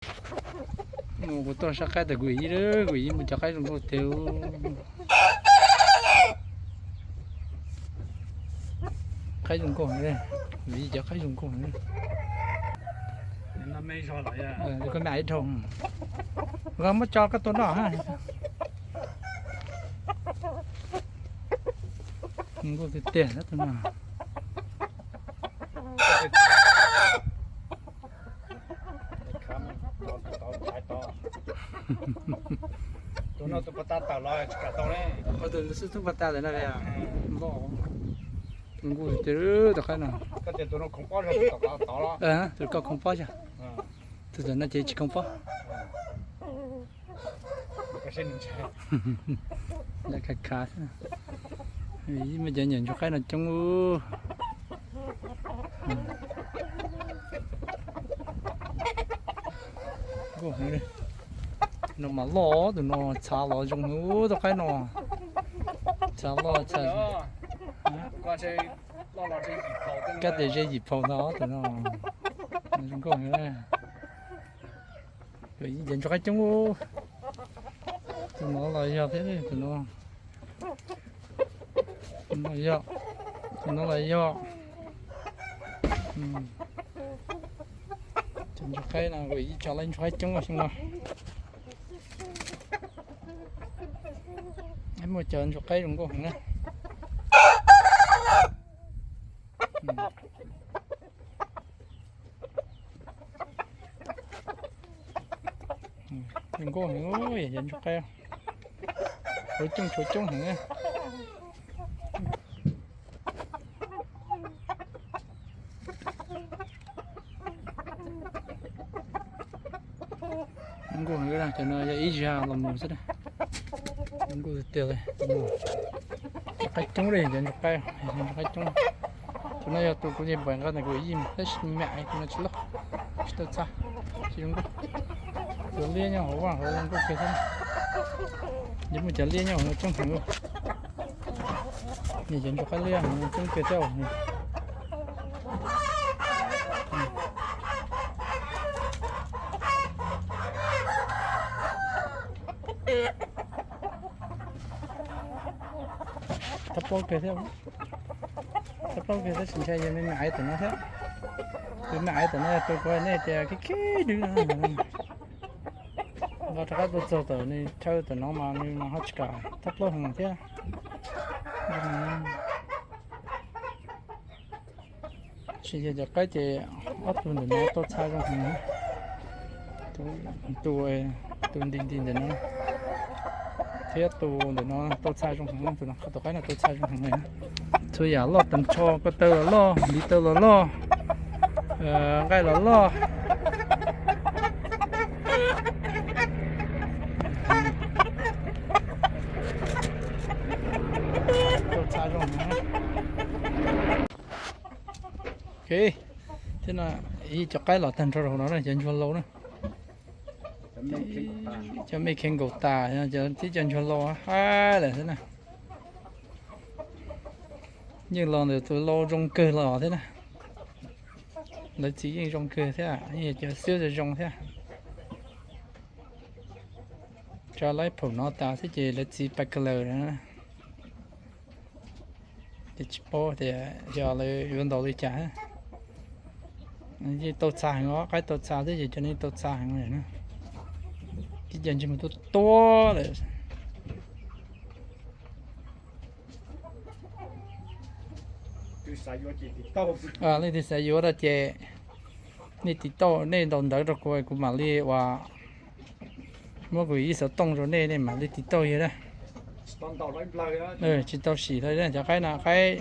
Mus kuv tuaj saib qaib tas kuv yij, kuv yij muaj cov qaib zoo nkauj tiag. Qaib zoo nkauj, kuv yij cov qaib zoo nkauj. Koj me ib dhau, koj muab tso koj tua noj. Nkauj tiag tiag tus no. Tus no tus pas tas tawm los tsis kam tau ne. Tus xwb tub pas tas ntawm no, npoj. Nkauj tiag tus qaib no. Koj tias tus no khoov pob, tus koj khoov pob xyov. Tus ntawm no ces tsis khoov pob. Lawv khav khav xwb. Muaj cov nyuam ntsuag qaib no coob. No mas loj, tus no txha los zoo heev tus qaib no. Txha loj txha zoo. Kab tes ze yim phaus ntag tus no. Zoo nkauj heev. Ntsuag qaib coob. Tus no los yog thiab, tus no los yog, tus no los yog. Cov ntsuag qaib no, kuv ib tso laib ntsuag qaib coob xyoo no. Muaj cov ntsuag qaib zoo nkauj heev na. Zoo nkauj heev, yog ntsuag qaib. Tshuav coob, tshuav coob heev. Nkauj heev, cov no yog ib zag los mus xwb. Nkauj tiag tiag li. Cov qaib coob li, cov ntsuag qaib, ntsuag qaib coob. Tus no yog tus kuv npaj nqa ntawm kuv yij tab sis me me, tus no tsis loj, tsis tau txha, tsis zoo nkauj. Cov liab nyob hauv vaj hauv zoo nkauj kawg thiab. Yog muaj cov liab nyob hauv no coob heev. Nws cov ntsuag qaib liab coob kawg thiab. Thab plaub kawg thiab, thab plaub kawg tab sis ntshai yog me me aiv tom no thiab. Tus me aiv tom no yog tus kuv hais nej tias khib khib dwb no. Nqa rov qab tuaj txog tom nws chaw tom no mas nws mas ho tsis kam thab plaub heev thiab. Tsis yog cov qaib ces ob tug ntawm no tau txha zoo heev. Tus, tus nti nti ntawm no thiab tus ntawm no tau txha zoo heev, tus no, tus qaib no tau txha zoo heev. Txhua yam loj tag nrho, ko taw los loj, ntiv taw los loj, nqaij los loj. Tau txha zoo heev. Ok, thiab no ib cov qaib los tag nrho rau hauv no na, cov ntsuag lau na. Cov me kheev nkaum tas, tib cov ntsuag lau hab lawm xwb na. Yeej los ntawm tus lau zoo kawg los thiab na. Lawv txiv yeej zoo kawg thiab, yeej yog cov xiab zoo zoo thiab. Tso lawv phaum no tas xwb ces lawv txiv pais kawg lawm na. Ces tsis paub tias xyov lawv yuav ntaus li cas. Yeej tau txha heev os, qaib tau txha xwb ces cov no tau txha heev na. Tib co ntsej muag tuab tuab lawm. Leej twg xav yuav no ces nej tiv tauj, nej ntaus ntawv rau kuv, kuv mam li ua, muab kuv ib xov tooj rau nej, nej mam li tiv tauj yog na. Tsis tau sim hlo cov qaib no, qaib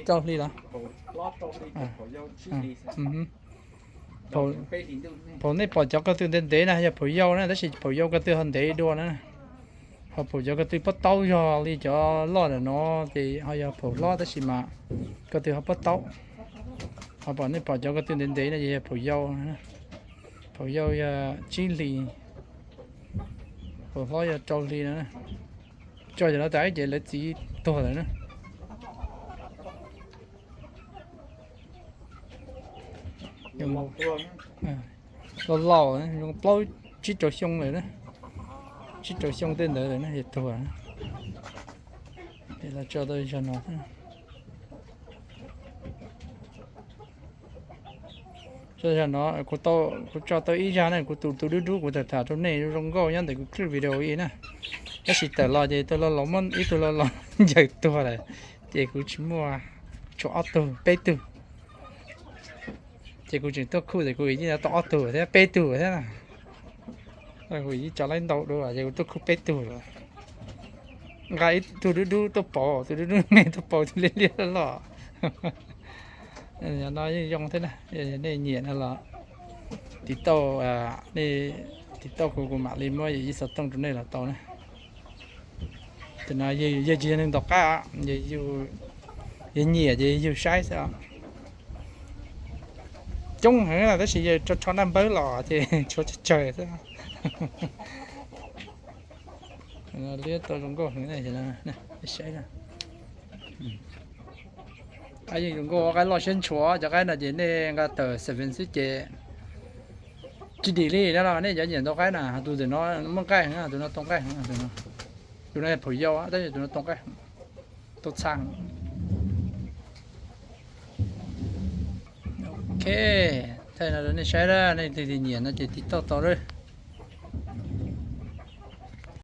rau hli los. Phaum nej pom cov ko tw ntev ntev na yog phaum yau na, tab sis phaum yau ko tw ho ntev dua na. Ho phaum cov ko tw pob taub yog li cov loj ntawm no ces ho yog phaum hlob tab sis mas ko tw ho pob taub. Ho pom nej pom cov ko tw ntev ntev no ces yog phaum yau. Phaum yau yog tsib hlis, phaum hlob yog rau hli no. Tso cov no tas ces lawv txiv tuag lawm na. Laus laus, zoo plaub tsib rau xyoo lawm na, tsib rau xyoo tej ntawd lawm na, yog tuag na. Es los tso tau zog no, tso zog no, kuv tso tau ib zag na, kuv tus tus dub dub kuv tham tham rau nej zoo nkauj nyob ntawm kuv clip video ib na. Tab sis tawm los ces tus laus laus muab ib tug laus laus ncaws tuag lawm, ces kuv tsis muaj, tshuav ob tug peb tug. Ces kuv tseem tuaj khuj ces kuv yeej tau ob tug thiab peb tug thiab na. Kuv yeej tso laib ntau dua ces kuv tuaj khuj peb tug lawm. Nqa ib tug dub dub tuaj pauv, tus dub dub me tuaj pauv tus liab liab loj loj. No yeej zoo thiab na, nej nyiam no los tiv tauj, nej tiv tauj kuv, kuv mam li muab ib xov tooj rau nej los tau na. Tus no yog tsis yog neeg ntaus qaib, yog nyiam ces yug saib xwb. Coob heev tab sis yog rho rho naj npawb los ces tshuav tsawg tsawg xwb. Liab tau zoo nkauj heev, saib. Qaib yeej zoo nkauj, qaib loj siab ntshuav, cov qaib no ces nej nqa tawm seven xwb ces tsis dim li no los nej cov nyiam ntaus qaib na, tus ntawm no muaj nqaij heev, tus no tau nqaij heev, tus no phaum yau tab sis tus no tau nqaij, tau txha. Ok, thaij no rau nej saib na, nej leej twg nyiam no ces tiv tauj tau.